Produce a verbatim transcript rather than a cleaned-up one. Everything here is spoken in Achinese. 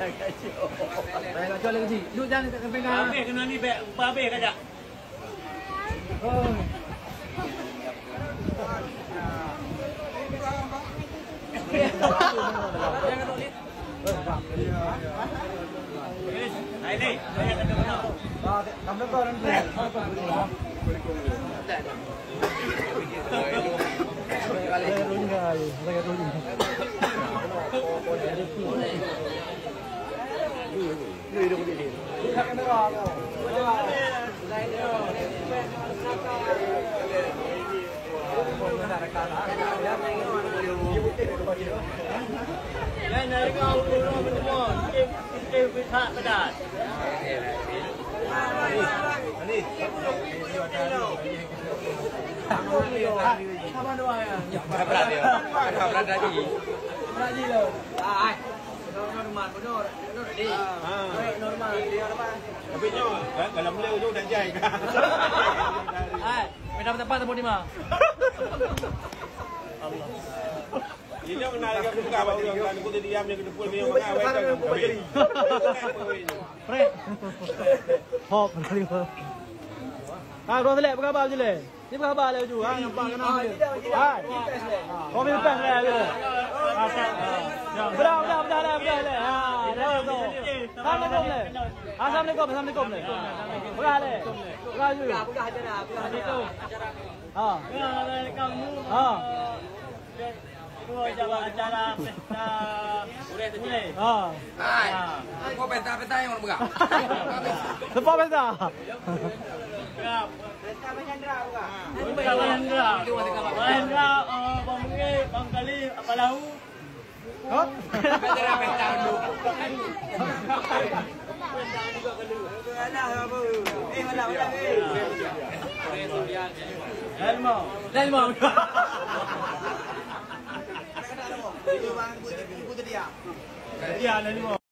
Baik, kacau lagi, Ji. Duduk jangan dekat samping, ah. Habis kena ni, baik, habis kajak. Oh. Jangan duduk ni. Tapi nyoe, eh, dalam lé nyoe dah jai. Hai, minta tempat tepuk lima. Ini yang kenal dengan buka baru yang kenal, aku jadi diam yang kedua ni, yang mana awet kan. Prek. Hop. Ha, dua selek, buka bab je leh. Ni bukan haba lé uju, ha, nampak kena. Hai. Kau minta pes lé uju. Udah, udah, udah, udah, udah lé. Ha, dah tu. Assalamualaikum lé. Assalamualaikum, assalamualaikum lé. Peugah lé. Peugah uju. Ha. Ha. Acara pesta. Ha. Hai. Kau pesta-pesta yang orang pegang. Lepas pesta. Mahendra, Mahendra, eh, Bang Mungil, Bang Khalil, Abah Lahu. Hah? Dalmo. Dalmo. Dalmo.